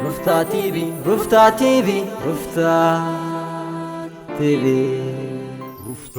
ሩፍታ ቲቪ፣ ሩፍታ ቲቪ፣ ሩፍታ ቲቪ። ሩፍታ።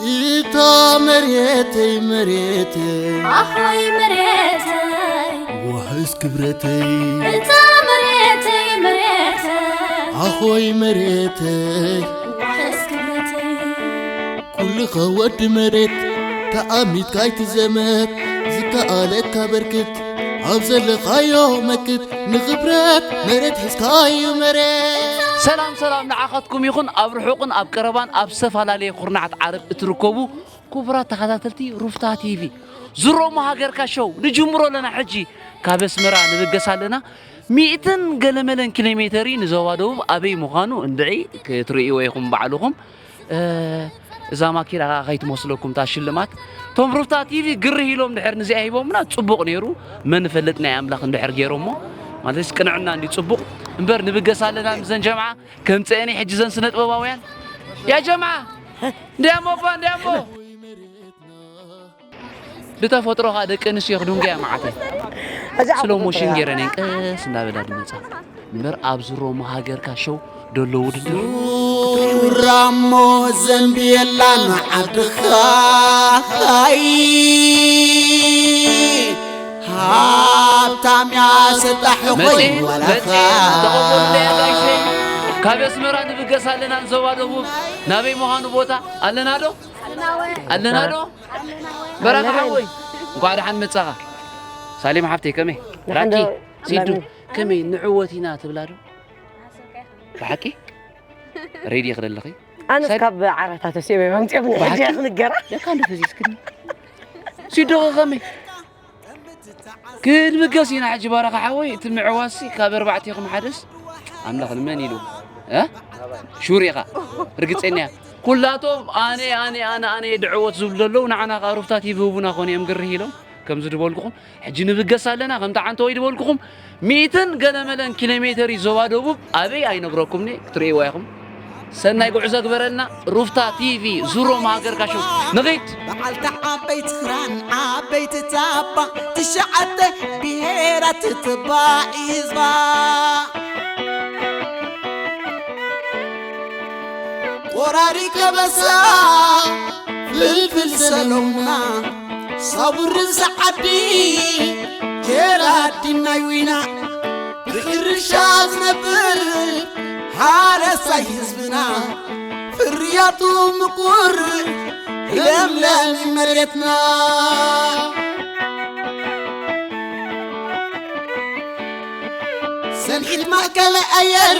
እታ መሬተይ መሬተይ ኣኾይ መሬተይ ዋሕስ ክብረተይ እታ መሬተይ መሬተይ ኣኾይ መሬተይ ዋሕስ ክብረተይ ኩልኻ ወዲ መሬት ተኣሚትካ ኣይትዘመት ዝከኣለካ በርክት ኣብ ዘለኻዮ መክት ንኽብረት መሬት ሒዝካዩ መሬት ሰላም ሰላም ንዓኻትኩም ይኹን ኣብ ርሑቕን ኣብ ቀረባን ኣብ ዝተፈላለየ ኩርናዓት ዓረብ እትርከቡ ክቡራት ተኸታተልቲ ሩፍታ ቲቪ ዙሮሞ ሃገርካ ሾው ንጅምሮ ኣለና ሕጂ ካብ ኣስመራ ንብገስ ኣለና ሚእትን ገለመለን ኪሎ ሜተሪ ንዞባ ደቡብ ኣበይ ምዃኑ እንድዒ ክትርእይዎ ኢኹም ባዕልኹም እዛ ማኪና ከዓ ከይትመስለኩም እታ ሽልማት እቶም ሩፍታ ቲቪ ግርህ ኢሎም ድሕር ንዚኣ ሂቦምና ፅቡቕ ነይሩ መን ይፈልጥ ናይ ኣምላኽ እንድሕር ገይሮሞ ማለትስ ቅንዕና እንዲ ፅቡቕ እምበር ንብገስ ኣለና ምዘን ጀምዓ ከምፅአኒ ሕጂ ዘን ስነ ጥበባውያን ያ ጀምዓ እንዲያሞ እባ እንዲያሞ ብተፈጥሮ ከዓ ደቂ ኣንስትዮ ክድንጉያ መዓት እየ ስሎ ሞሽን ገይረን እየን ቀስ እንዳበላ ድመፃ እምበር ኣብ ዝሮሞ ሃገርካ ሸው ደሎ ውድድር ራሞ ዘንብየላ ንዓድኻ ሃይ ሃብታም እያ ሰጣሒ መፂ ኮይን ዋላኻ መፂ ተቐበሉለይ ኣጋይሸይ ካብ ኣስመራ ንብገስ ኣለና ንዞባ ደቡብ ናበይ ምዃኑ ቦታ ኣለና ዶ ኣለና ዶ በረኻ ሓወይ እንኳዕ ደሓን መጻኻ ሳሌም ሓፍተይ ከመይ ራኪ ሲዱ ከመይ ንዕወት ኢና ትብላ ዶ ብሓቂ ሬድዮ ክደለኺ ኣነስ ካብ ዓራታት ወሲኦም እዮም ኣምፅኦም ንሕጂ ብሓቂ? ክንገራ ደካ እንዶ ፈዚዝክኒ ሲዱ ከመይ ክንብገስ ኢና ሕጂ ባረኻ ሓወይ እቲ ምዕዋሲ ካብ ኣርባዕቴኹም ሓደስ ኣምላኽ ንመን ኢሉ እ? ሹር ኢኻ ርግፀኛ እያ ኩላቶም ኣነ ኣነ ኣነ ኣነ ድዕወት ዝብሉ ዘለዉ ንዓና ከዓ ሩፍታት ይብህቡና ኮነ እዮም ግርህ ኢሎም ከምዚ ድበልኩኹም ሕጂ ንብገስ ኣለና ከምቲ ዓንተወይ ድበልኩኹም ሚእትን ገለመለን ኪሎ ሜተር እዩ ዞባ ደቡብ ኣበይ ኣይነግረኩምኒ ክትርእይዋ ኢኹም ሰናይ ጉዕዞ ግበረልና ሩፍታ ቲቪ ዙሮ ማሃገር ካሹ ንኺድ በዓልቲ ዓበይቲ ክራን ዓበይቲ ታባ ትሽዓተ ብሄራት ትባዕ ህዝባ ቆራሪ ከበሳ ፍልፍል ሰሎምና ሳቡርን ሰዓዲ ኬራ ዲናይ ዊና ብሕርሻ ዝነብር ሓረስታይ ህዝብና ፍርያቱ ምቁር ለምለም መሬትና ሰንሒት ማእከል ኣየር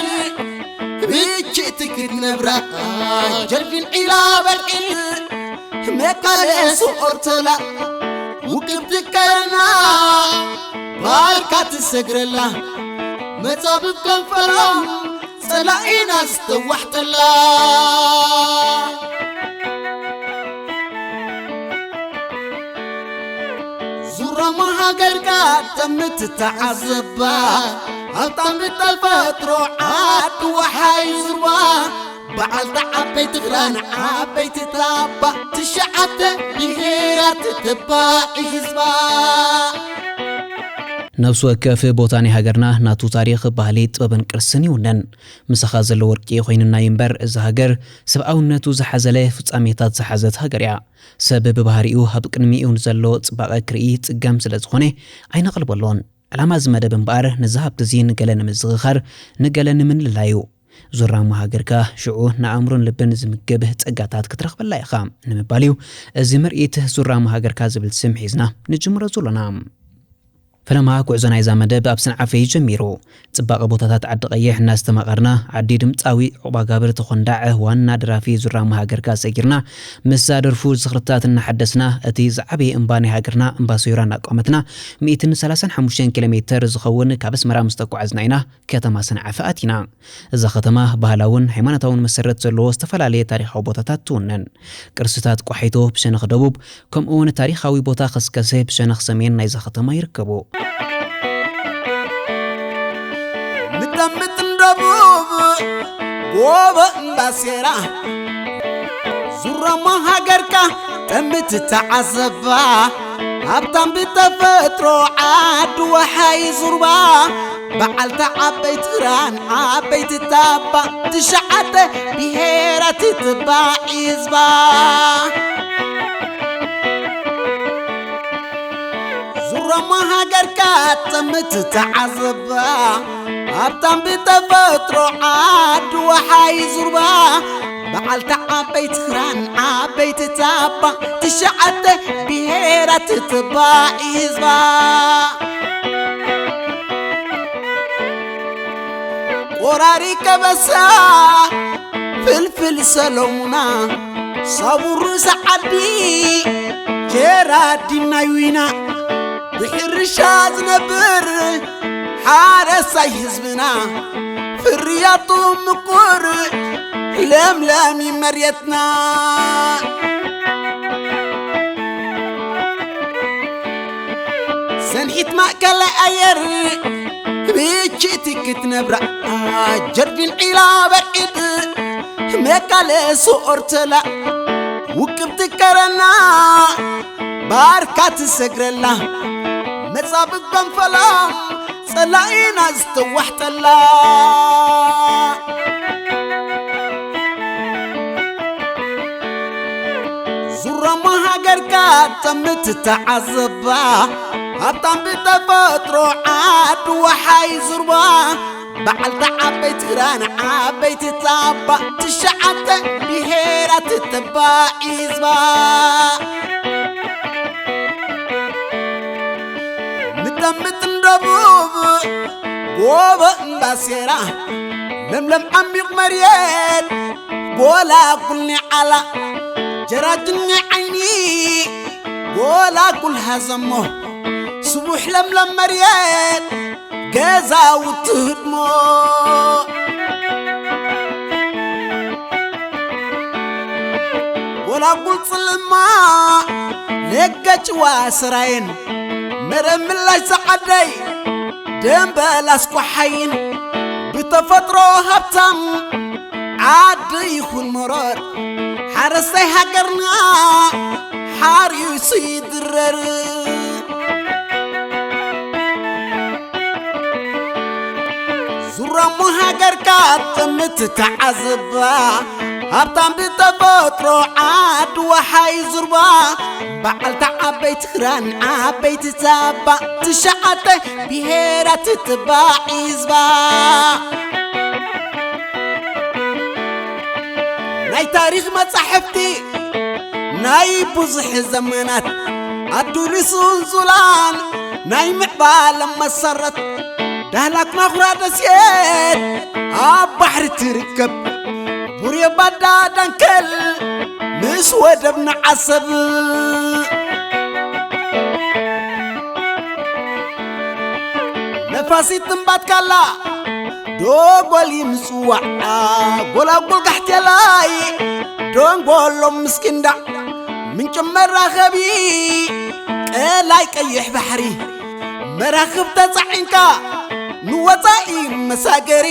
ብችእቲ ክትነብራ ጀልፊን ዒላ በልዒል መቃለሱ ኦርተላ ውቅብቲ ከርና ባርካ ትሰግረላ መጻብብ ከንፈሮም ጸላኢና ዝተዋሕጠላ ዙራማ ሃገርካ ተምትተዓዘባ ኣብታ ምተፈጥሮ ዓዲ ወሓይ ዙርባ በዓልቲ ዓበይቲ ክራን ዓበይቲ ታባ ትሽዓተ ብሄራት ተባዒ ህዝባ ነብሲ ወከፍ ቦታ ናይ ሃገርና ናቱ ታሪኽ፣ ባህሊ፣ ጥበብን ቅርስን ይውነን። ምሳኻ ዘሎ ወርቂ ኮይንና እዩ እምበር፣ እዛ ሃገር ሰብኣውነቱ ዝሓዘለ ፍጻሜታት ዝሓዘት ሃገር እያ። ሰብ ብባህሪኡ ኣብ ቅድሚኡ ንዘሎ ጽባቐ ክርኢ ጽገም ስለ ዝኾነ ኣይነቕልበሎን። ዕላማ እዚ መደብ እምበኣር፣ ነዚ ሃብቲ እዚ ንገለ ንምዝኽኻር፣ ንገለ ንምልላይ እዩ። ዙራሞ ሃገርካ ሽዑ ንኣእምሮን ልብን ዝምግብ ጸጋታት ክትረኽበላ ኢኻ ንምባል እዩ። እዚ ምርኢት ዙራሞ ሃገርካ ዝብል ስም ሒዝና ንጅምሮ ዘሎና። ፈለማ ጉዕዞ ናይዛ መደብ ኣብ ሰንዓፈ እዩ ጀሚሩ። ጽባቐ ቦታታት ዓዲ ቀይሕ እናስተማቐርና፣ ዓዲ ድምጻዊ ዑቕባጋብር ተኾንዳዕ ዋና ደራፊ ዙራሞ ሃገርካ ሰጊርና፣ ምስዛ ደርፉ ዝኽርታት እናሓደስና፣ እቲ ዝዓበየ እምባ ናይ ሃገርና እምባ ሰዩራ እናቋመትና፣ ሚእትን ሰላሳን ሓሙሽተን ኪሎ ሜተር ዝኸውን ካብ ኣስመራ ምስ ተጓዓዝና ኢና ከተማ ሰንዓፈ ኣቲና። እዛ ከተማ ባህላውን ሃይማኖታውን መሰረት ዘለዎ ዝተፈላለየ ታሪኻዊ ቦታታት ትውንን። ቅርስታት ቋሒቶ ብሸነኽ ደቡብ፣ ከምኡ እውን ታሪኻዊ ቦታ ከስከሰ ብሸነኽ ሰሜን ናይዛ ከተማ ይርከቡ። ምጠምጥን ደቡብ ጎቦ እምባሴራ፣ ዙረሞ ሃገርካ ጠምት ተዓዘባ። ሃብታም ብተፈጥሮ ዓዲ ወሓይ ዙርባ፣ በዓልቲ ዓበይቲ ክራን ዓበይቲ ታባ፣ ትሽዓተ ብሄራት ትባዕ ህዝባ። ዙረሞ ሃገርካ ጠምት ተዓዘባ፣ ሃብታም ብተፈጥሮ ዓዲ ወሓይ ዙርባ፣ በዓልቲ ዓበይቲ ክራን ዓበይቲ ታባ፣ ትሽዓተ ብሄራት ትባዕ ህዝባ። ቆራሪ ከበሳ ፍልፍል ሰሎሙና፣ ሳቡር ርእሲ ዓዲ ጀራዲን ናይ ዊና፣ ብሕርሻ ዝነብር ሓረሳይ ህዝብና፣ ፍርያቱ ምቁር ለምለም እዩ መሬትና። ሰንሒት ማእከላይ ኣየር ብችእቲ ክትነብራ፣ ጀርዲን ዒላ በቂድ መቃለ ስኦርተላ፣ ውቅብቲ ከረና ባርካ ትሰግረላ፣ መጻብብ ገንፈሎም ጸላኢና ዝተዋሕጠላ። ዙረሞ ሃገርካ ጠምት ተዓዘባ፣ ሃብታም ብተፈጥሮ ዓዲ ወሓይ ዙርባ፣ በዓልቲ ዓበይቲ ክራን ዓበይቲ ታባ፣ ትሽዓተ ብሄራት ትባዕ ህዝባ። ምጠምጥን ደቡብ ጎቦ እምባሴራ፣ ለምለም ዓሚቕ መሬት ጎላጉል ኒዓላ፣ ጀራጅን ዓይኒ ጎላጉል ሃዘሞ፣ ስቡሕ ለምለም መሬት ገዛውቲ ህድሞ። ጎላጉል ጽልማ ለገጭዋ ስራየን፣ መረ ምላሽ ዝዓደይ ደንበል ኣስኳሓይን፣ ብተፈጥሮ ሃብታም ዓዲ ይኹን መሮር፣ ሓረስታይ ሃገርና ሓሪሱ ይድረር። ዙራሞ ሃገርካ ጥምት ተዓዝባ፣ ሃብታም ብተፈጥሮ ዓዲ ወሓይ ዙርባ፣ በዓልቲ ዓበይቲ ክራን ዓበይቲ ዛባ፣ ትሽዓተ ብሄራት ትባዕ ህዝባ። ናይ ታሪኽ መጻሕፍቲ ናይ ብዙሕ ዘመናት ኣዱሊስ ኡንዙላን ናይ ምዕባለ መሰረት፣ ዳህላክ ናኹራ ደሴት ኣብ ባሕሪ ትርከብ፣ ቡሬ ባዳ ዳንከል ምስ ወደብና ዓሰብ። ነፋሲት እምባትካላ ዶጎሊ ምጽዋዕ፣ ጎላጉል ጋሕቴላይ ደንጎሎ ምስኪንዳ፣ ምንጭ መራኸቢ ቀላይ ቀይሕ ባሕሪ፣ መራኽብ ተጻዒንካ ንወጻኢ መሳገሪ።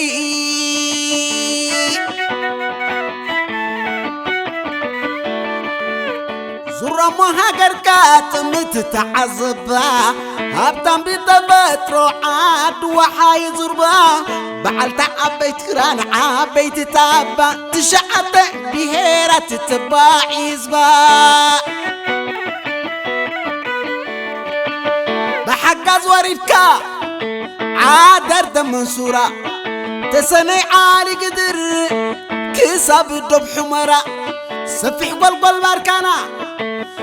ዙራሞ ሃገርካ ጥምት ተዓዝባ፣ ሃብታም ብተፈጥሮ ዓዲ ወሓይ ዙርባ፣ በዓልታ ዓበይቲ ክራን ዓበይቲ ታባ፣ ትሽዓተ ብሄራት ትባዕ ህዝባ። ብሓጋዝ ወሪድካ ዓደር ደመንሱራ፣ ሰነይ ዓሊ ግድር ክሳብ ዶብ ሑመራ ሰፊሕ ጎልጎል ባርካና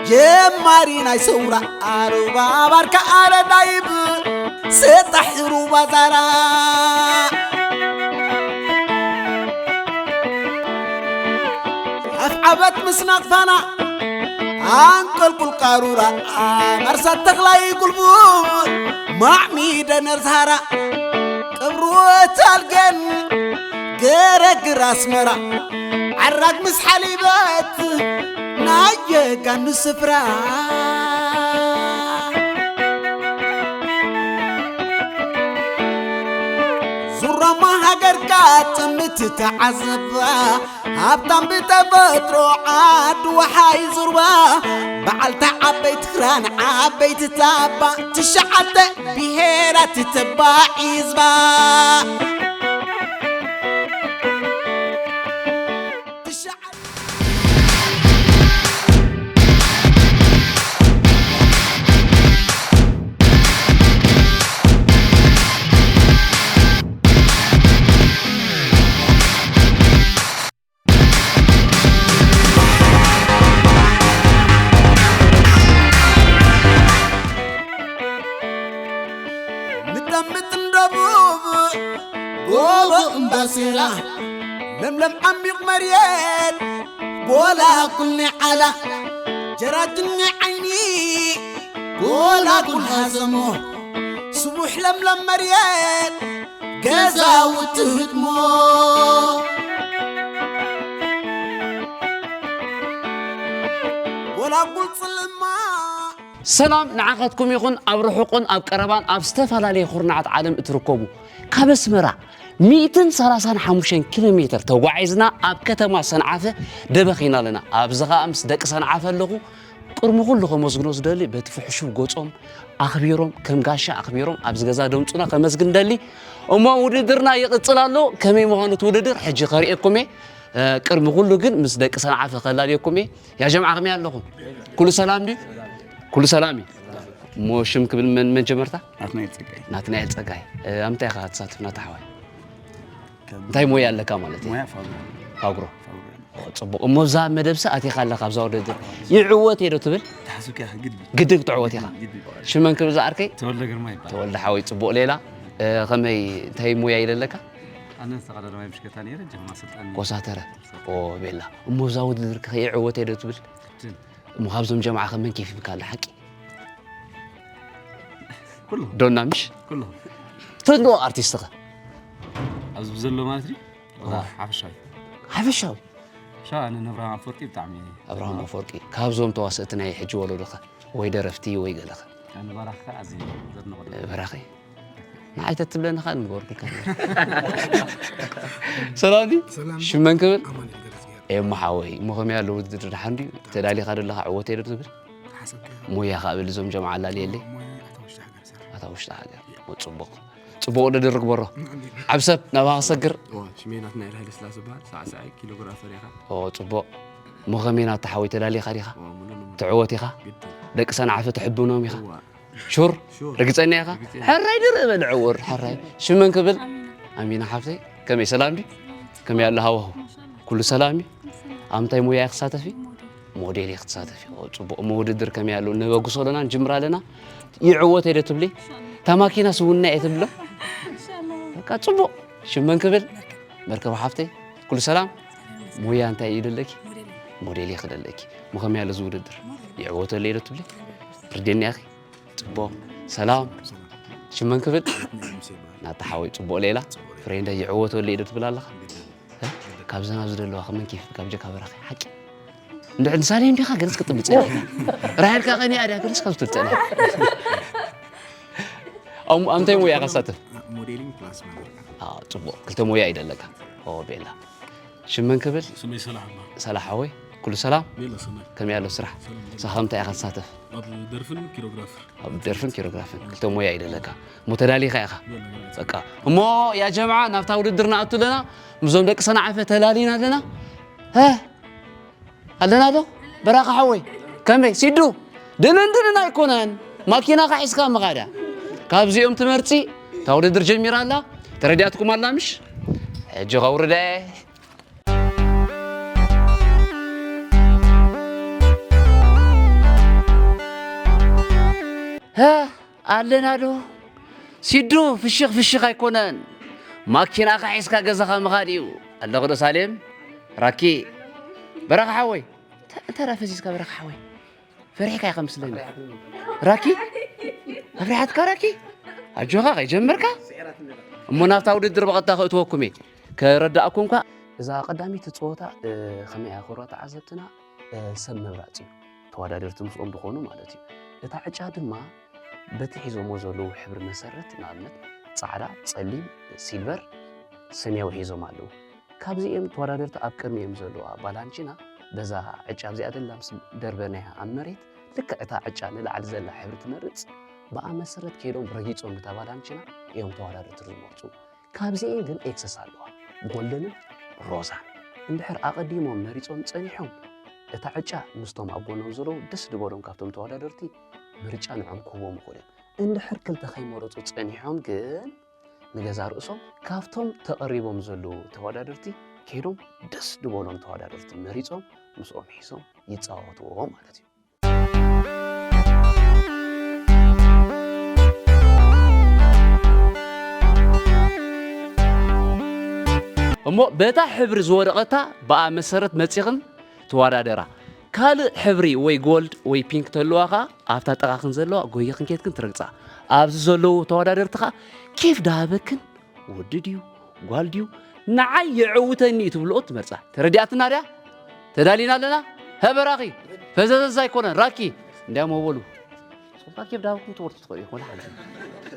ጀማሪ ናይ ሰውራ ኣሩባ ባርካ ኣረዳይብ ሰጣሕ ሩባ ዛራ ኣፍዓበት ምስናቕ ፋና ኣንቀልቁል ቃሩራ ኣመርሳት ተኽላይ ጉልቡብ ማዕሚደ ነርዝሃራ ቅብሩ ታልገን ገረግር ኣስመራ ዓራግ ምስ ሓሊበት ናይ ጀጋኑ ስፍራ ዙራማ ሃገርካ ጥምት ተዓዘባ ሃብታም ብተፈጥሮ ዓዲ ወሓይ ዙርባ በዓልታ ዓበይቲ ክራን ዓበይቲ ታባ ትሽዓተ ብሄራት ተባዒዝባ ትሽዓተ ንጠምት እንደቡብ ጎቦ እምባሴላ ለምለም ዓሚቕ መሬት ጎላ ኩልኒ ዓላ ጀራጅኒ ዓይኒ ጎላ ኩል ሃዘሞ ስቡሕ ለምለም መሬት ገዛውቲ ህድሞ ጎላጉል ጽልማ ሰላም ንዓኻትኩም ይኹን ኣብ ርሑቕን ኣብ ቀረባን ኣብ ዝተፈላለየ ኩርናዓት ዓለም እትርከቡ ካብ ኣስመራ ሚእትን ሰላሳን ሓሙሽተን ኪሎ ሜትር ተጓዒዝና ኣብ ከተማ ሰንዓፈ ደበኺና ኣለና ኣብዚ ኸኣ ምስ ደቂ ሰንዓፈ ኣለኹ ቅድሚ ኩሉ ከመስግኖ ዝደሊ በቲ ፍሕሹው ገጾም ኣኽቢሮም ከም ጋሻ ኣኽቢሮም ኣብዚ ገዛ ደምጹና ከመስግን ደሊ እሞ ውድድርና ይቕጽል ኣሎ ከመይ ምዃኑ እቲ ውድድር ሕጂ ከርእየኩም እየ ቅድሚ ኩሉ ግን ምስ ደቂ ሰንዓፈ ከላልየኩም እየ ያ ጀምዓ ከመይ ኣለኹም ኩሉ ሰላም ድዩ ኩሉ ሰላም እዩ እሞ ሽም ክብል መን መን ጀመርታ ናትናኤል ጸጋይ ናትናኤል ጸጋይ ኣምታይ ኢኻ ትሳትፍ ናታ ሓዋይ እንታይ ሞያ ኣለካ ማለት እዩ ሞያ ፋብሮ ፋግሮ ፋብሮ ጽቡቅ እሞ እዛ መደብሲ ኣቲኻ ኣለካ ኣብዛ ውድድር ይዕወት እየ ዶ ትብል ተሓስብካ ኢኻ ግዲ ግዲ ክትዕወት ኢኻ ግዲ ሽመን ክብል ዝዓርከይ ተወልደ ግርማ ይባላል ተወልደ ሓወይ ጽቡቅ ሌላ እ፣ ከመይ እንታይ ሞያ ኢለ ኣለካ ኣነ ዝተቐዳዳማይ ብሽከታ ነይረ ጀማ ስልጣን ኮሳተረ ኦ ቤላ እሞ እዛ ውድድር ከ ይዕወት እየ ዶ ትብል እሞ ካብዞም ጀምዓ ከመን ኬፍ ይብካ ኣለ ሓቂ ኩሉ ዶና ምሽ ኩሉ ተንዶ ኣርቲስት ኸ ኣብዚ ዘሎ ማለት ድዩ ሓፈሻዊ ሓፈሻዊ ሻ ኣነ ንብርሃን ኣፈወርቂ ብጣዕሚ ኣብርሃም ኣፈወርቂ ካብዞም ተዋሰእቲ ናይ ሕጂ ወለዶኸ ወይ ደረፍቲ ወይ ገለኸ ኣነ ባራኽ ከዓ ኣዝየ ዘድንቖ ደረፍቲ በራኸ ንዓይ ተትብለኒ ኸኣ ንገበርኩልካ ነይረ። ሰላም ድዩ? ሰላም። ሽመን ክብል? ኣማኑኤል ገረዝጊሄር። ኤማ ሓወይ፣ እሞ ከመይ ኣሎ ውድድር ደሓን ድዩ? ተዳሊኻ ደለኻ ዕወተይ ዶ ትብል? ሓሰብካ ኢኻ። ሞያ ኸኣ ብል እዞም ጀምዓ ኣላልየለይ። ሞያ ኣታ ውሽጢ ሃገር ሰራሕ። ኣታ ውሽጢ ሃገር። እሞ ጽቡቕ። ጽቡቕ ውድድር ንግበሮ። ኣሜን። ዓቢ ሰብ ናባኻ ክሰግር። እዋ፣ ሽመይ ናትናኤል ሃይለስላሰ እበሃል። ሳዕሳዒ ኪሎግራፈር ኢኻ። ኦ፣ ጽቡቕ። እሞ ከመይ ናታ ሓወይ ተዳሊኻ ዲኻ? እዋ፣ ሙሉእ ንሙሉእ። ትዕወት ኢኻ? ግድን። ደቂ ሰንዓፈ ትሕብኖም ኢኻ? እዋ። ሹር ሹር። ርግጸኛ ኢኻ? ርግጸኛ። ሕራይ ድርኢ በል ዕውር፣ ሕራይ። ሽም መን ክብል? ኣሚና። ኣሚና ሓፍተይ፣ ከመይ ሰላም ድዩ? ከመይ ኣሎ ሃዋሁ? ማሻኣላህ። ኩሉ ሰላም እዩ? ኩሉ ሰላም። ኣብ ምንታይ ሞያ ኢኺ ትሳተፊ? ሞዴል። ሞዴል ኢኺ ትሳተፊ። ኦ፣ ጽቡቕ። እሞ ውድድር ከመይ ኣሎ? ነበግሶ ኣለና፣ ንጅምር ኣለና። ይዕወት እየ ዶ ትብሊ? ኢንሻኣላህ። እታ ማኪናስ ውና እየ ትብሎ? ኢንሻኣላህ። በቃ ጽቡቕ። ሽም መን ክብል? መርከብ። መርከብ ሓፍተይ፣ ኩሉ ሰላም? ሰላም። ሞያ እንታይ እዩ ደለኪ? ሞዴል። ሞዴል ኢኺ ደለኪ። እሞ ከመይ ኣሎ እዚ ውድድር? ሞዴል። ይዕወተሉ እየ ዶ ትብሊ? ርድየኒ ኢኺ? ጽቡቕ። ሰላም። ሽም መን ክብል? ናታ ሓወይ ጽቡቕ ሌላ። ፍሬንደይ ይዕወተሉ ኢዶ ትብል ኣለኻ? እ? ካብዘን ኣብዚ ዘለዋ ከመን ኬፍ ካብ ጀካ በራኺ ሓቂ። እንድሕር ንሳሌም ዲኻ ገለስ ክትጥምጽ ኢኻ። ራሄልካ ኸኒኣ ድያ ገለስ ካብ ትጥልጠና። ኣም-፣ ኣምታይ ሞያ ኢኻ ትሳተፍ? ሞዴሊንግ ፕላስ መምህር። ኣዎ፣ ጽቡቕ። ክልተ ሞያ እዩ ደለካ። ኦ፣ ቤላ። ሽም መን ክብል? ስመይ ሰላሕ እባ። ሰላሕ ሓወይ፣ ኩሉ ሰላም? ቤላ ሰናይ። ከመይ ኣሎ ስራሕ? ሰላም፣ ሰላም። ንስኻ እንታይ ኢኻ ትሳተፍ? ኣብ ደርፍን ኪሮግራፍን። ኣብ ደርፍን ኪሮግራፍን። ክልተ ሞያ እዩ ደለካ። እሞ ተዳሊኻ ኢኻ? ቤላ፣ ቤላ። በቃ። እሞ ያ ጀምዓ ናብታ ውድድር ንኣቱ ኣለና። ምስዞም ደቂ ሰንዓፈ ተላሊና ኣለና። ሀ? ኣለና ዶ? በራኻ ሓወይ። ከመይ? ሲዱ? ድንን ድንን ኣይኮነን። ማኪናኻ ሒዝካ ምኻድ እያ። ካብዚኦም ትመርጺ፣ እታ ውድድር ጀሚራ ኣላ። ተረዲኣትኩም ኣላ ምሽ? ሕጂ ከውርደ። ሀ፣ ኣለና ዶ? ሲዱ፣ ፍሽኽ ፍሽኽ ኣይኮነን። ማኪናኻ ሒዝካ ገዛኻ ምኻድ እዩ። ኣለኹ ዶ ሳሌም? ራኪ፣ በረኻ ሓወይ። እንተ-፣ እንተ ደኣ ፈዚዝካ በረኻ ሓወይ። ፈሪሕካ ኢኻ ምስለኒ። ራኪ? ኣፍሪሓትካ ራኪ? ኣጆኻ ከይጀመርካ? እሞ ናብታ ውድድር ብቐጥታ ከእትወኩም እየ። ከረዳእኩም እኳ። እዛ ቀዳመይቲ ጸወታ፣ እ፣ ከመይ እያ ክብራት ተዓዘብትና፣ እ፣ ሰብ ምምራጽ እዩ። ተወዳደርቲ ምስኦም ዝኾኑ ማለት እዩ። እታ ዕጫ ድማ በቲ ሒዞሞ ዘለዉ ሕብሪ መሰረት፣ ንኣብነት ጻዕዳ፣ ጸሊም፣ ሲልቨር፣ ሰማያዊ ሒዞም ኣለዉ። ካብዚኦም ተወዳደርቲ ኣብ ቅድሚኦም ዘለዋ ባላንቺና በዛ ዕጫ ኣብዚኣ ደላ ምስ ደርበናያ ኣብ መሬት፣ ልክዕ እታ ዕጫ ንላዕሊ ዘላ ሕብሪ ትመርጽ፣ ብኣ መሰረት ከይዶም ረጊጾም ነታ ባላንቺና እዮም ተወዳደርቲ ዝመርጹ። ካብዚኤን ግን ኤክሰስ ኣለዋ፣ ጎልደንን ሮዛን። እንድሕር ኣቐዲሞም መሪጾም ጸኒሖም፣ እታ ዕጫ ምስቶም ኣብ ጎኖም ዘለዉ ደስ ዝበሎም ካብቶም ተወዳደርቲ ምርጫ ንዖም ክህቦም ይኽእሉ እዮም። እንድሕር ክልተ ከይመረጹ ጸኒሖም ግን ንገዛ ርእሶም ካብቶም ተቐሪቦም ዘለዉ ተወዳደርቲ ከይዶም ደስ ዝበሎም ተወዳደርቲ መሪጾም ምስኦም ሒዞም ይጻወትዎ ማለት እዩ። እሞ በታ ሕብሪ ዝወደቐታ ብኣ መሰረት መጺኽን ትወዳደራ። ካልእ ሕብሪ ወይ ጎልድ ወይ ፒንክ ተለዋ ኸኣ ኣብታ ጥቓኽን ዘለዋ ጎይኽን ኬድክን ትረግጻ። ኣብዚ ዘለዉ ተወዳደርቲ ኸኣ ኬፍ ደሃበክን ወዲ ድዩ ጓል ድዩ ንዓይ የዕውተኒ እዩ ትብልኦ ትመርጻ። ተረዲኣትና ድያ? ተዳሊና ኣለና? ሀ በራኺ ፈዘዘዝ ኣይኮነን ራኪ እንዲያም ወበሉ። ሶፋ ኬፍ ደሃበኩም ትወርቱ ትኽእሉ ኢኹም፣ ወላ ሓንቲ።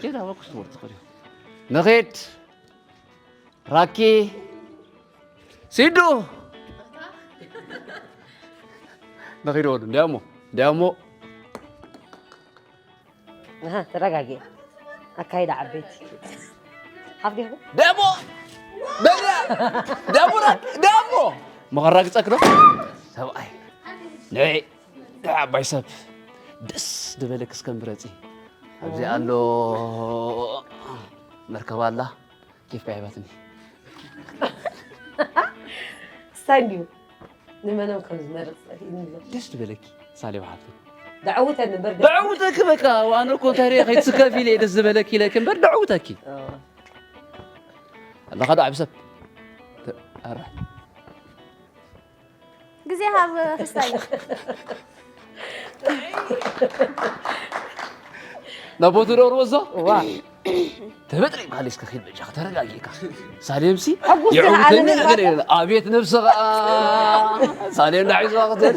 ኬፍ ደሃበኩም ትወርቱ ትኽእሉ ኢኹም። ንኺድ ራኪ ሲዱ ንኺድ ወዱ እንዲያሞ እንዲያሞ ኣሃ፣ ተረጋጊ። ኣካይዳ ዓበይቲ። ሓፍ ዲኹም? ደሞ! በልያ! ደሞ ራ-፣ ደሞ! መኸራግጸክ ዶ? ሰብኣይ። ንዒ፣ ንዒ ዓባይ ሰብ። ደስ ዝበለክ እስከ ምረጺ። ኣብዚ ኣሎ መርከብ ኣላ። ኬፍ ከይሃባትኒ። ስታይ እንድዩ ንመኖም ከም ዝመርጽ ጸሊእኒ ኣሎ። ደስ ዝበለኪ ሳሌም ሓፍተይ። ደዐውተኒ እምበር ደ- ደዐውተኪ በቃ፣ ኣነ እኮ እንታይ ርኤ ከይትስከፊ ኢለ እየ ደስ ዝበለኪ ኢለኪ እምበር ደዐውተኪ። ኦ። ኣለኻ ዶ ዓቢ ሰብ? ተ-፣ ኣረ። ግዜ ሃብ ክስታይ። ናብ ቦቱ ዶ ርወዞ? ዋ። ተበጥሪቕካ እስከ ኺድ በጃኻ ተረጋጊእካ። ሳሌምሲ ሕጉስቲ የዕውተኒ ኣነ ነገር የለን። ኣቤት ነብስኻ። ሳሌም ዳሒዝዋ ክትብል።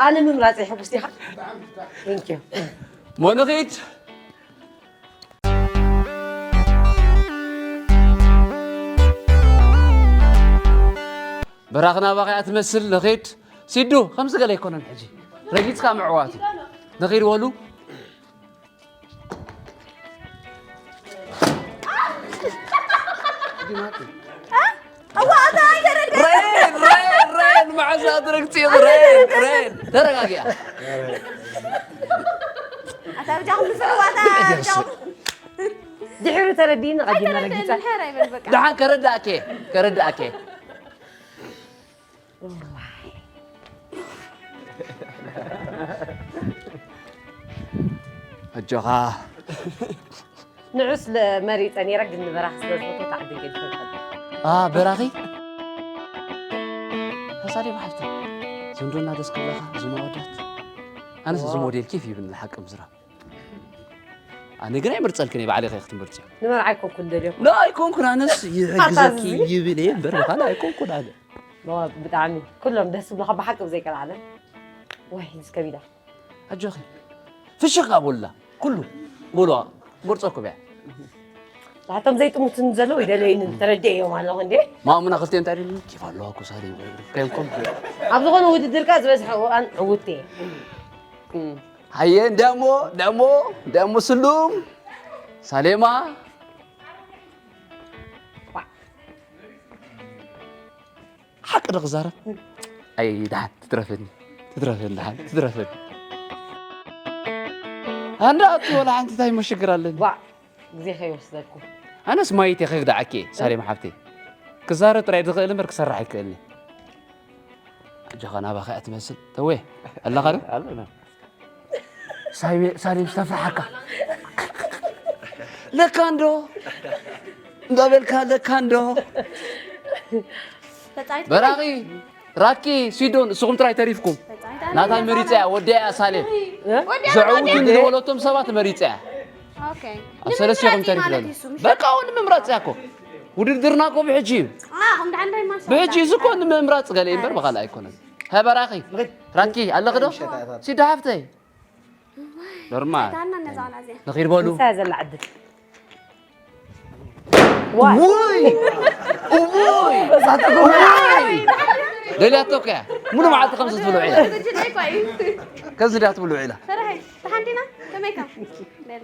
ኣነ ምምራጸይ ሕጉስቲ ኢኻ። Thank you። ሞንኺድ። በራኽና ባኺያ ትመስል ንኺድ። ሲዱ ከምዚ ገለ ኣይኮነን ሕጂ። ረጊጽካ ምዕዋት እዩ። ንኺድ ወሉ። እዋ፣ ኣታ ኣይተረድእ። ሬን፣ ሬን፣ ሬን፣ መዓዛ ትረግጺ፣ ሬን፣ ሬን። ተረጋጊያ። ኣታ ብጃኹም ንስርዋ፣ ኣታ ብጃኹም። ድሕሪ ተረዲእኒ ቀዲመ ረጊጸ። ኣይተረድእን፣ ድሕር ኣይበል በቃ። ደሓን ከረዳእኬ፣ ከረዳእኬ። እዋይ። ኣጆኻ። ንዑስ ለ-፣ መሪጸ ነይረ፣ ግን ንበራኺ ስለ ዝፈትዎ ተዓዲገ ይፈልጥ። ኣ፣ በራኺ? ተሳሊም ሓፍቲ፣ ዘንዶና ደስ ክብለኻ፣ እዞም ኣወዳት። ኣነስ እዚ ሞዴል ኬፍ ይብኒ፣ ሓቂ ምዝራብ። ኣነ ግን ኣይመርጸልክን እየ፣ ባዕለይ ከ ክትመርጽዮ? ንመርዓ ኣይኮንኩን ደልዮ። ላ ኣይኮንኩን፣ ኣነስ ይሕግዘኪ ኣታ እዚ። ይብል እየ እምበር፣ ብኻልእ ኣይኮንኩን ኣነ። ዋ፣ ብጣዕሚ ኩሎም ደስ ዝብሉኻ ብሓቂ ብዘይቀር ዓለም። ዋይ፣ እዚ ከቢዳ። ኣጆኺ። ፍሽኽ ኣቦላ፣ ኩሉ፣ ጎልዋ፣ ጎርጸኩም እያ። እቶም ዘይጥሙትን ዘለዉ ይደለዩኒ፣ ተረዲኤዮም ኣለኹ እንዴ። ማሙና ክልቲኦም እንታይ ደልዩ? ኬፍ ኣለዋ እኮ ሳሪ፣ ከይንኩም። ኣብ ዝኾነ ውድድር ከኣ ዝበዝሐ እዋን ዕውት እየ። እም። ሃየ፣ እንዲያሞ፣ እንዲያሞ፣ እንዲያሞ ስሉም፣ ሳሌማ። ዋዕ። ሓቂ ዶ ክዛረብ? ኣይ፣ ደሓን ትትረፈኒ፣ ትትረፈኒ፣ ደሓን ትትረፈኒ። ኣንዳ ኣቱ ወላ ሓንቲ እንታይ እሞ ሽግር ኣለኒ? ዋዕ፣ ግዜ ከይወስደኩም። ኣነስ ማይት እየ ከግድዓኪ እየ፣ ሳሌም ሓብተይ። ክዛረብ ጥራይ ዝኽእል እምበር ክሰርሕ ኣይክእልን። ኣጆኻ ናባኻ እያ ትመስል። ተወ ኣለኻ ዶ? ኣለና። ሳይቤ-፣ ሳሌም ዝተፍርሓካ። ለካ እንዶ። እንዳበልካ ለካ እንዶ። ተጻይቶ በራኺ፣ ራኪ፣ ሲዶን፣ ንስኹም ጥራይ ተሪፍኩም። ተጻይታ ናታ መሪጸ እያ፣ ወዲያ እያ ሳሌም። ወዲያ ዘዕውቱ ወዲያ። ዝደወለቶም ሰባት መሪጸ እያ። ኦኬ። ኣብ ሰለስቲኹም ተሪፍ ማለት ኣለና። እዩ እሱ፣ ምሽ-፣ በቃ፣ እውን ምምራጽ እያ እኮ። ውድድርና እኮ ብሕጂ እዩ። ኣኹም ደሓን ዶ ይማሻ? ብሕጂ እዚ እኮ ንምምራጽ ገለ እምበር ኣይ። ብኻልእ ኣይኮነን። ሀ በራኺ፣ ራኪ፣ ኣለኺ ዶ? ሲዶ ሓፍተይ። ኖርማል። ጸይታና ነዛ ቆልዓ እዚኣ። ንኺድ በሉ። ምሳያ ዘላ ዕድል። ዋይ። ውይ! ውይ! በዛ ተጎመራ። ውይ! ደልያቶ እኮ እያ። ሙሉ መዓልቲ ከምዚ ትብሉ ውዒላ። ዝግጅት እኮ እዩ። ከምዚ ድያ ትብሉ ውዒላ። ፈርሒ፣ ደሓን ዲና? ከመይካ? በል።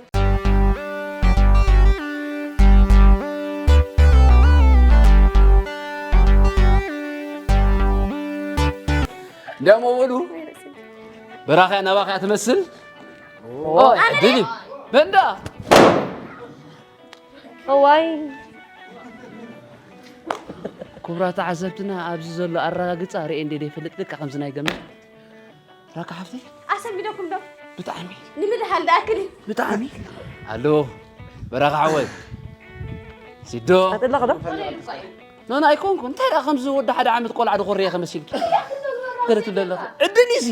እንዲያሞ በሉ። በራኺያ ናባኺያ ትመስል። ኦ፣ ድሊ። በንዳ። እዋይ። ክቡራት ተዓዘብትና፣ ኣብዚ ዘሎ ኣረጋግጻ ርእየ እንደ ዘይፈልጥ፣ ደቂ ከምዚ ናይ ገመል። ራካ ሓፍተይ? ኣሰሚደኩም ዶ? ብጣዕሚ። ንምድሃል ደኣክል እዩ። ብጣዕሚ። ኣሎ፣ በራኻ ሓወይ። ሲዶ። ኣጥለኽ ዶ? ኖ፣ ኖ፣ ኣይኮንኩ። እንታይ ደኣ ከምዚ ወዲ ሓደ ዓመት ቆልዓ ድኾርየ ከመሲልኪ? ገለ ትብሊ ኣለኺ። ዕድል እዩ እዚ።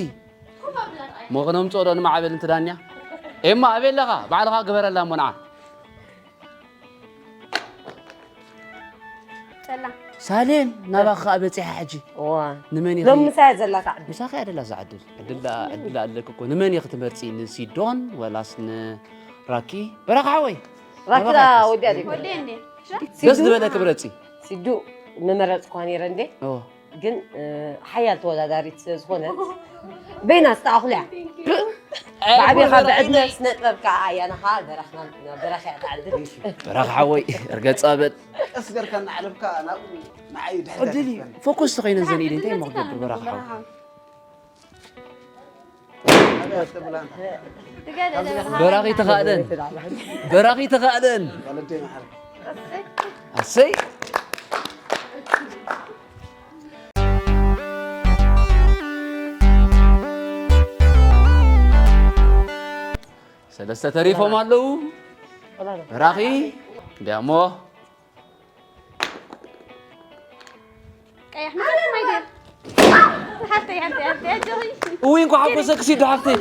እሞ ክነምጽኦ ዶ ንማዕበል እንተ ዳንያ? ኤማ፣ ኣበይ ኣለኻ? ባዕልኻ ግበረላ እሞ ንዓ። ጸላ። ሳሌም፣ ናባኻ ከኣ በጺሓ ሕጂ። እዋ። ንመን ኢኺ? ሎም ምሳያ ዘላ እታ ዕድል። ምሳኻ እያ ደላ እዛ ዕድል። ዕድል ደኣ፣ ዕድል ኣለኪ እኮ። ንመን ኢኺ ትመርጺ? ንሲዶን ወላስ ንራኪ? በራኻ ሓወይ። ራኪ ናባኻ እያ ወዲኣ ደይ። ወዲኣ እንዴ? ደስ ዝበለኪ ምረጺ። ሲዱ ምመረጽኳ ነይረ እንዴ? እዎ። ግን፣ እ፣ ሓያል ተወዳዳሪት ስለ ዝኾነት፣ በይና ዝተኣኽሉ እያ። ብዓቢኻ ብዕድመ ስነ ጥበብ ከኣ ኣያናኻ በራኽና፣ በራኽ እያ ትዓድል። በራኽ ሓወይ፣ ርገጻ በል። ቀስ ገርካ እናዓለብካ ናብኡ ንዓይ ድሕሪት ዕድል እዩ። ኣይትበል። ፎከስ ተኾይነን ዘን ኢደ እንታይ እሞ ክገብር በራኽ ሓወይ? በራኺ ተኻእለን። በራኺ ተኻእለን። ኣሰይ። ሰለስተ ተሪፎም ኣለዉ። በራኺ እንዲያሞ ቀያሕ መዓት ማይ ገይር። ሓፍተይ፣ ሓፍተይ፣ ሓፍተይ፣ ኣጆኺ። እውይ፣ እንኳዕ ሓጎሰኪ ሲዶ ሓፍተይ።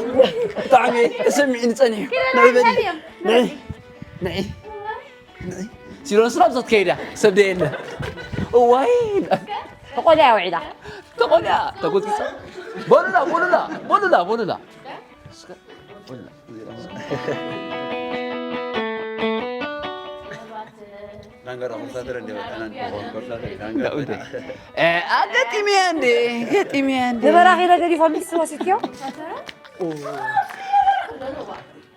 ብጣዕሚ ተሰሚዕኒ ጸኒሑ። ኪደ ንዒ በሊ። ንዒ፣ ንዒ፣ ንዒ። ሲዶን ስላብ ዘትከይዳ ሰብ ደየለ። እዋይ። ተቆልያ ውዒላ። ተቆልያ፣ ተጎዝጊዛ። በሉላ፣ በሉላ፣ በሉላ፣ በሉላ። እ፣ ኣገጢምያ እንዴ፣ ገጢምያ እንዴ። ንበራኺ ነገር ይፋ ሚስ ወሲድክዮ?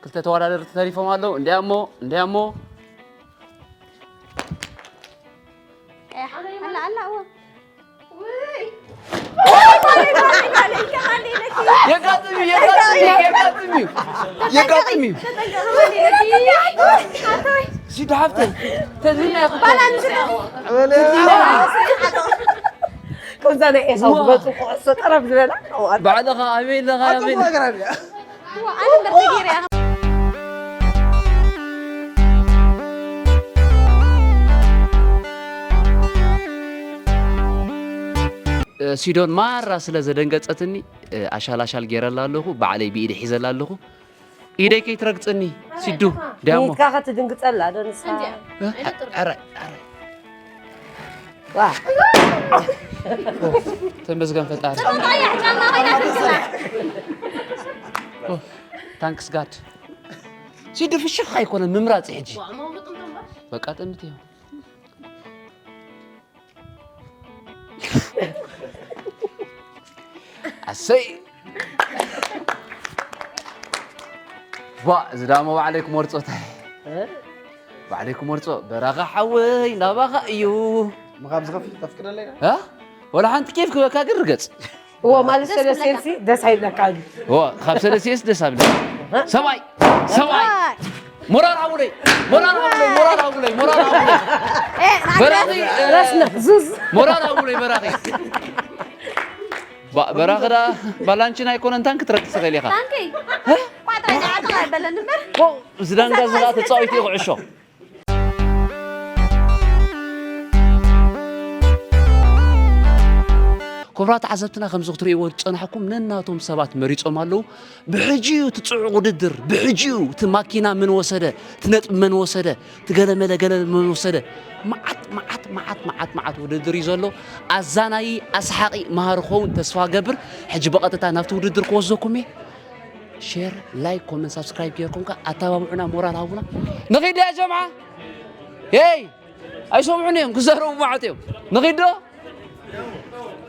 ክልተ ተወዳደርቲ ተሪፎም ኣለዉ። እንዲያሞ፣ እንዲያሞ። ኣላ፣ ኣላ፣ እወ። የጋጥም እዩ፣ የጋጥም እዩ፣ የጋጥም እዩ። የጋጥም እዩ። ሲዶ ሓፍተይ፣ ተዝና ኢኹ። ከምዛ ናይ ኤሳው ዝበልጹ ኩዕሶ ጠረፍ ዝበላ። ባዕልኻ ኣበይ ኣለኻ? ኣበይ ኣለኻ? እዋ፣ ኣነ እምበር ተገይረ እያ። እ፣ ሲዶን ማራ ስለ ዘደንገጸትኒ፣ እ፣ ኣሻል ኣሻል ገይረላ ኣለኹ፣ ባዕለይ ብኢድ ሒዘላ ኣለኹ። ኢደይ ከይትረግጽኒ፣ ሲዱ፣ ዲያሞ። ኢድካ ከትድንግጸላ ዶ ንሳ? እ፣ ኧረ፣ ኧረ። ዋ። ተመስገን ፈጣሪ። ጽቡቕ ቀያሕ ጫማ ኸይዳ ትንክላ። ኦ፣ ታንክስ ጋድ። ሲዱ ፍሽኽ ኣይኮነን ምምራጽ ሕጂ። ዋ፣ መውሉጥ እንተምባ። በቃ ጥምት እዩ። ኣሰይ። ዋ፣ እዚ ዳሞ ባዕለይ ክመርጾ እንታይ? እ? ባዕለይ ክመርጾ፣ በራኻ ሓወይ፣ ናባኻ እዩ። ምኻብ ዝኸፍል ተፍቅደለይ ዶ? እ? ወላ ሓንቲ ኬፍ ክበካ ግን ርገጽ። እዎ፣ ማለት ደስ ሰለስተ ይብለካ። ኤልሲ ደስ ኣይብለካ እዩ። እዎ፣ ካብ ሰለስተ ኤልሲ ደስ ኣብለካ። ሰብኣይ፣ ሰብኣይ። ሰብኣይ። ሞራል ሃቡለይ፣ ሞራል ሃቡለይ፣ ሞራል ሃቡለይ፣ ሞራል ሃቡለይ። በራኺ፣ እ፣ ረስነ፣ ዙዝ። ሞራል ሃቡለይ፣ በራኺ። ባ-፣ በራኺ ደኣ ባላንቺን ኣይኮነን ታንክ ትረክብ ትኽእል ኢኻ። ታንኪ። እ? ቋጥራ ይደዓጥቕ ኣይበለን እምበር። ኦ፣ እዚ ዳንጋ እዚ ደኣ ተጻዊቱ እዩ ኩዕሾ። ክቡራት ተዓዘብትና፣ ከምዚ ክትርእይዎ ዝጸናሕኩም ነናቶም ሰባት መሪጾም ኣለዉ። ብሕጂ እዩ እቲ ጽዑቕ ውድድር፣ ብሕጂ እዩ እቲ ማኪና መን ወሰደ፣ እቲ ነጥቢ መን ወሰደ፣ እቲ ገለመለ ገለ መን ወሰደ። መዓት፣ መዓት፣ መዓት፣ መዓት፣ መዓት ውድድር እዩ ዘሎ። ኣዛናዪ፣ ኣስሓቒ፣ መሃሪ ክኸውን ተስፋ እገብር። ሕጂ ብቐጥታ ናብቲ ውድድር ክወስደኩም እየ። ሼር፣ ላይክ፣ ኮመንት፣ ሳብስክራይብ ጌርኩም ከኣ ኣተባብዑና፣ ሞራል ሃቡና። ንኺድ ያ ጀምዓ። ሄይ! ኣይሰምዑን እዮም፣ ክዛረቡ መዓት እዮም። ንኺድ ዶ?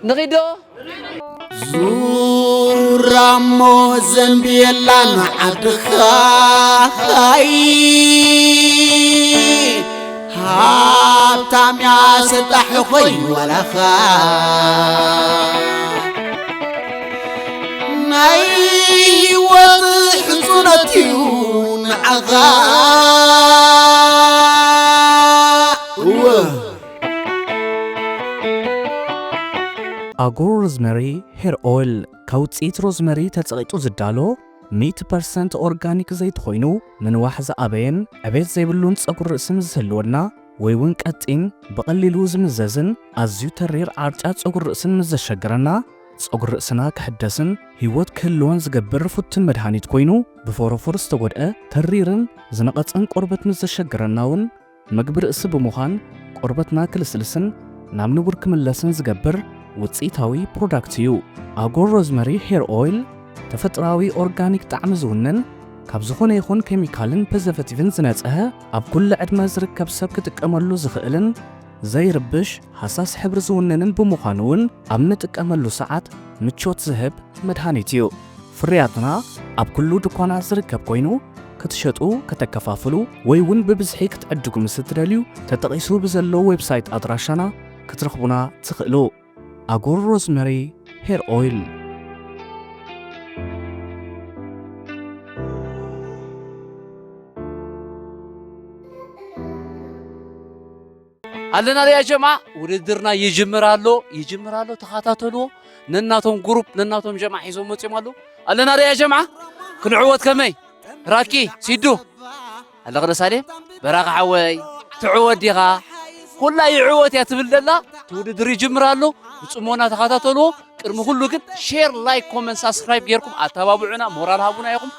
ንኺድ ዶ? ዙራሞ ዘንብየላ ንዓድኻ ሃይ፣ ሃብታም እያ ሰጣሒ ኾይ ዋላኻ። ናይ ህይወት ሕጹነት እዩ ንዓኻ። እወ። ኣጎ ሮዝመሪ ሄር ኦይል ካብ ውፅኢት ሮዝመሪ ተፀቒጡ ዝዳሎ ሚእቲ ፐርሰንት ኦርጋኒክ ዘይቲ ኮይኑ ምንዋሕ ዝኣበየን ዕቤት ዘይብሉን ፀጉሪ ርእሲ ምስ ዝህልወና ወይ እውን ቀጢን ብቐሊሉ ዝምዘዝን ኣዝዩ ተሪር ዓርጫ ፀጉሪ ርእስን ምስ ዘሸግረና ፀጉሪ ርእስና ክሕደስን ህይወት ክህልዎን ዝገብር ፍቱን መድሃኒት ኮይኑ ብፎሮፎር ዝተጎድአ ተሪርን ዝነቐፀን ቆርበት ምስ ዘሸግረና እውን ምግቢ ርእሲ ብምዃን ቆርበትና ክልስልስን ናብ ንቡር ክምለስን ዝገብር ውፅኢታዊ ፕሮዳክት እዩ። ኣጎር ሮዝመሪ ሄር ኦይል ተፈጥሮኣዊ ኦርጋኒክ ጣዕሚ ዝውንን ካብ ዝኾነ ይኹን ኬሚካልን ፕሪዘርቬቲቭን ዝነፅሀ ኣብ ኩሉ ዕድመ ዝርከብ ሰብ ክጥቀመሉ ዝኽእልን ዘይርብሽ ሃሳስ ሕብሪ ዝውንንን ብምዃኑ እውን ኣብ ንጥቀመሉ ሰዓት ምቾት ዝህብ መድሃኒት እዩ። ፍርያትና ኣብ ኩሉ ድኳናት ዝርከብ ኮይኑ ክትሸጡ፣ ከተከፋፍሉ ወይ እውን ብብዝሒ ክትዕድጉ ምስ እትደልዩ ተጠቒሱ ብዘሎ ዌብሳይት ኣድራሻና ክትረኽቡና ትኽእሉ። ኣጎር ሮዝመሪ ሄር ኦይል። ኣለና ያ ጀምዓ፣ ውድድርና ይጅምር ኣሎ፣ ይጅምር ኣሎ፣ ተኸታተልዎ። ነናቶም ግሩፕ፣ ነናቶም ጀምዓ ሒዞም መጺኦም ኣለዉ። ኣለና ያ ጀምዓ፣ ክንዕወት ከመይ? ራኪ፣ ሲዱ፣ ኣለኽ ዶ ሳሌም? በራኺ ሓወይ፣ ትዕወት ዲኻ? ኩላ ይዕወት እያ ትብል ዘላ። እቲ ውድድር ይጅምር ኣሎ፣ ብጽሞና ተኸታተልዎ። ቅድሚ ኩሉ ግን ሼር፣ ላይክ፣ ኮመንት፣ ሳብስክራይብ ጌርኩም ኣተባብዑና፣ ሞራል ሃቡና ኢኹም።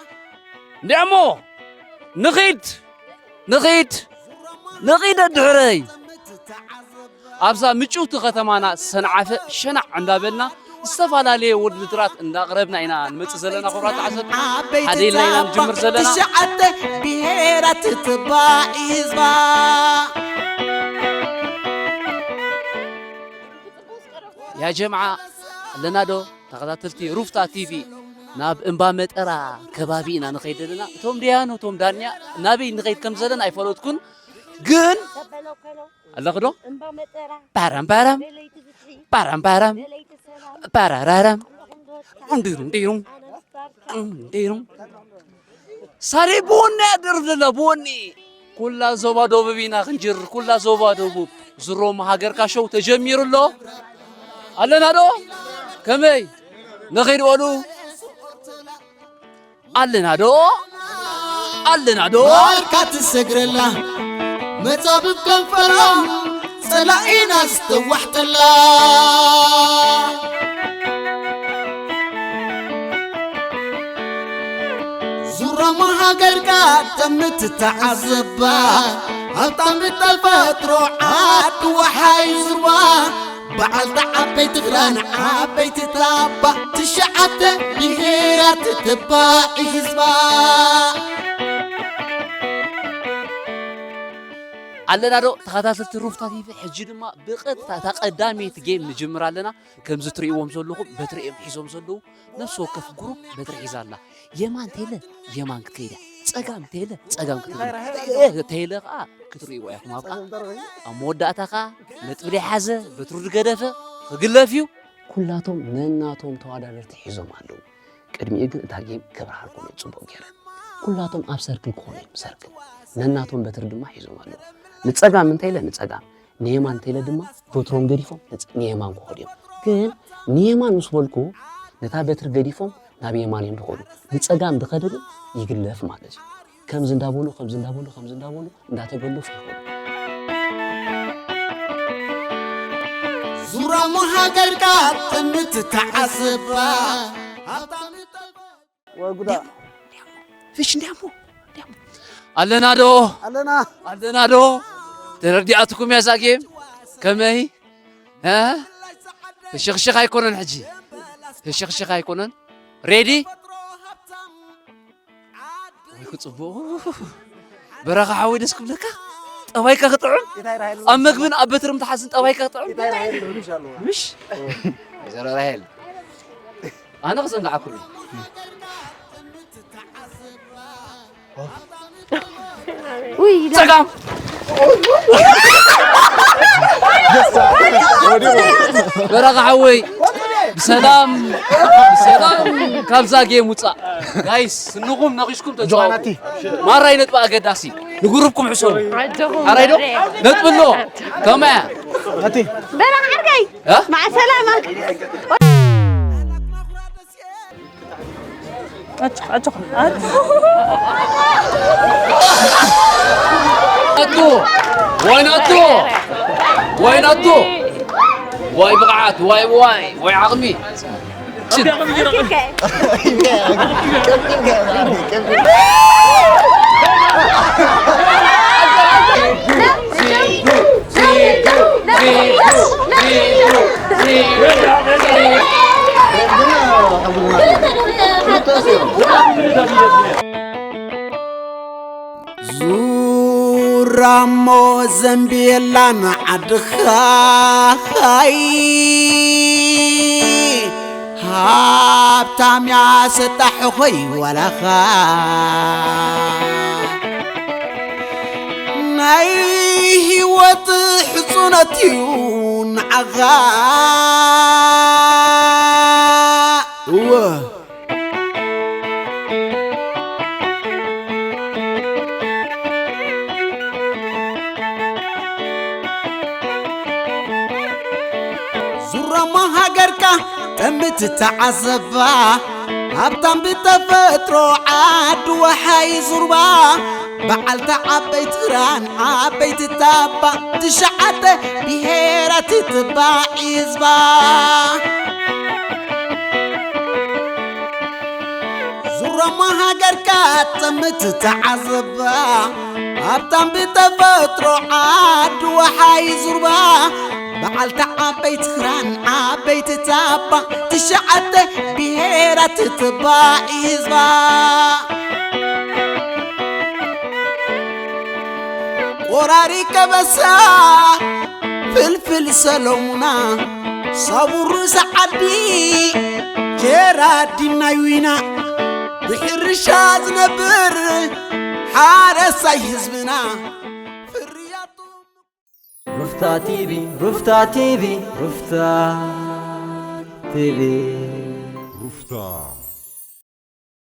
እንዲኣሞ፣ ንኺድ! ንኺድ! ንኺድ ኣድሕረይ! ኣብዛ ምጭውቲ ከተማና ሰንዓፈ ሸናዕ እንዳበልና ዝተፈላለየ ውድድራት እንዳቕረብና ኢና ንመጽእ ዘለና። ክቡራት ተዓዘብቲ፣ ዓበይቲ ሓደ ኢልና ኢና ጻባ ንጅምር ዘለና። ትሽዓተ ብሄራት ትባዕ ህዝባ። ያ ጀምዓ ኣለና ዶ? ተኸታተልቲ ሩፍታ ቲቪ፣ ናብ እምባ መጠራ ከባቢ ኢና ንኸይድ ዘለና። እቶም ደያኑ፣ እቶም ዳንያ ናበይ ንኸይድ ከም ዘለና ኣይፈለጥኩን፣ ግን ኣለኹ ዶ? እምባ መጠራ፣ ፓራም ፓራም፣ ለለይቲ ፍትሒ፣ ፓራም ፓራም፣ ለለይቲ ሰላም፣ ፓራራራም፣ ኣለኹም ዶ? እንዲሩ፣ እንዲሩ፣ ኣነስ ፓርታ። እንዲሩ። ሳሪ ብወኒ ኣደርፍ ዘላ ብወኒ። ኩላ ዞባ ደቡብ ኢና ክንጅር፣ ኩላ ዞባ ደቡብ። ዝሮም ሃገርካ ሾው ተጀሚሩ ኣሎ። ኣለና ዶ? ከመይ? ንኺድ በሉ። ኣለና ዶ? ኣለና ዶ? ማርካ ትሰግረላ፣ መጻብብ ከንፈራ፣ ጸላኢና ዝተዋሕጠላ። ዙራማ ሃገርካ ተምትተዓዘባ፣ ሃብታም ብተፈጥሮ ዓዲ ወሓይ ዙርባ፣ በዓልቲ ዓበይቲ ክራን ዓበይቲ ታባ፣ ትሽዓተ ብሄራት ትባዕ ህዝባ። ኣለና ዶ ተኸታተልቲ ሩፍታ ቲቪ፣ ሕጂ ድማ ብቐጥታ እታ ቀዳመይቲ ጌም ንጅምር ኣለና። ከምዚ ትርእይዎም ዘለኹም በትሪ እዮም ሒዞም ዘለዉ። ነፍሲ ወከፍ ግሩፕ በትሪ ሒዛ ኣላ። የማን ተይለ የማን ክትከይድ እያ። ጸጋም ተይለ ጸጋም ክትከይድ እያ። እ፣ ተይለ ኸኣ ክትርእይዎ ኢኹም ኣብኣ። ኣብ መወዳእታ ኸኣ ነጥቢ ደይሓዘ በትሩ ዝገደፈ ክግለፍ እዩ። ኩላቶም ነናቶም ተወዳደርቲ ሒዞም ኣለዉ። ቅድሚኡ ግን እታ ጌም ከብርሃልኩም እየ ጽቡቕ ገይረ። ኩላቶም ኣብ ሰርክል ክኾኑ እዮም፣ ሰርክል። ነናቶም በትሪ ድማ ሒዞም ኣለዉ። ንጸጋም እንተ ኢለ ንጸጋም፣ ንየማን እንተ ኢለ ድማ በትሮም ገዲፎም ንጸ-፣ ንየማን ክኸዱ እዮም። ግን ንየማን ምስ በልኩ፣ ነታ በትሪ ገዲፎም ናብ የማን እዮም ዝኸዱ። ንጸጋም ዝኸደ ግን ይግለፍ ማለት እዩ። ከምዚ እንዳበሉ፣ ከምዚ እንዳበሉ፣ ከምዚ እንዳበሉ፣ እንዳተገለፉ ይኸዱ። ዙራሞ ሃገርካ ጥምት ተዓዘባ። ወይ ጉዳ። ፍሽ እንዲያሞ፣ እንዲያሞ። ኣለና ዶ? ኣለና። ኣለና ዶ? ተረዲኣትኩም እያ እዛ ጌም? ከመይ? እ? ህሽኽሽኽ ኣይኮነን ሕጂ። ህሽኽሽኽ ኣይኮነን። ሬዲ? ወይ ክጽቡቕ። በረኻ ሓወይ ደስ ክብለካ። ጠባይካ ክጥዕም። እንታይ ራሄል? ኣብ መግብን ኣብ በትሪ ምትሓዝን ጠባይካ ክጥዕም። እንታይ ራሄል? ምሽ ኣለዋ። ምሽ? ወይዘሮ ራሄል። ኣነ ክዘንግዓኩም እየ። ውይ፣ ጸጋም። በረኻ ሓወይ፣ ብሰላም፣ ብሰላም ካብዛ ጌም ውጻእ። ጋይስ፣ ስንኹም ነኺስኩም ተጻወቱ። ጆሃናቲ። ማራይ ነጥቢ ኣገዳሲ። ንግሩፕኩም ሕሰቡ። ኣጆኹም ሓራይ ዶ? በሬ። ነጥቢ ኣሎ። ከመያ? ናቲ። በረኻ ዓርከይ። እ? መዓ ሰላማ። ኣጆኹ፣ ኣጆኹ፣ ኣጆኹ። ኣቱ፣ ወይ ናቱ፣ ወይ ናቱ፣ ወይ ብቕዓት፣ ወይ፣ ወይ፣ ወይ ዓቕሚ። ሽን። ዙራሞ ዘንቤላ ንዓድኻ ሃይ ሃብታም እያ ሰጣሕ ኾይ ዋላኻ ናይ ህይወት ሕጹነት እዩ ንዓኻ እወ ዙራማ ሃገርካ ጠምት ተዓዘባ ሃብታም ብተፈጥሮ ዓዲ ወሓይ ዙርባ በዓልቲ ዓበይቲ ክራን ዓበይቲ ታባ ትሽዓተ ብሄራት ትባዕ ህዝባ ዙራማ ሃገርካ ጠምት ተዓዘባ ሃብታም ብተፈጥሮ ዓዲ ወሓይ ዙርባ በዓልቲ ዓበይቲ ክራን ዓበይቲ ታባ ትሽዓተ ብሄራት ትባዕ ህዝባ ቆራሪ ከበሳ ፍልፍል ሰሎሙና ሳቡር ርእሲ ዓዲ ጀራዲን ናይ ዊና ብሕርሻ ዝነብር ሓረሳይ ህዝብና ፍርያቱ ሩፍታ ቲቪ ሩፍታ ቲቪ ሩፍታ ቲቪ ሩፍታ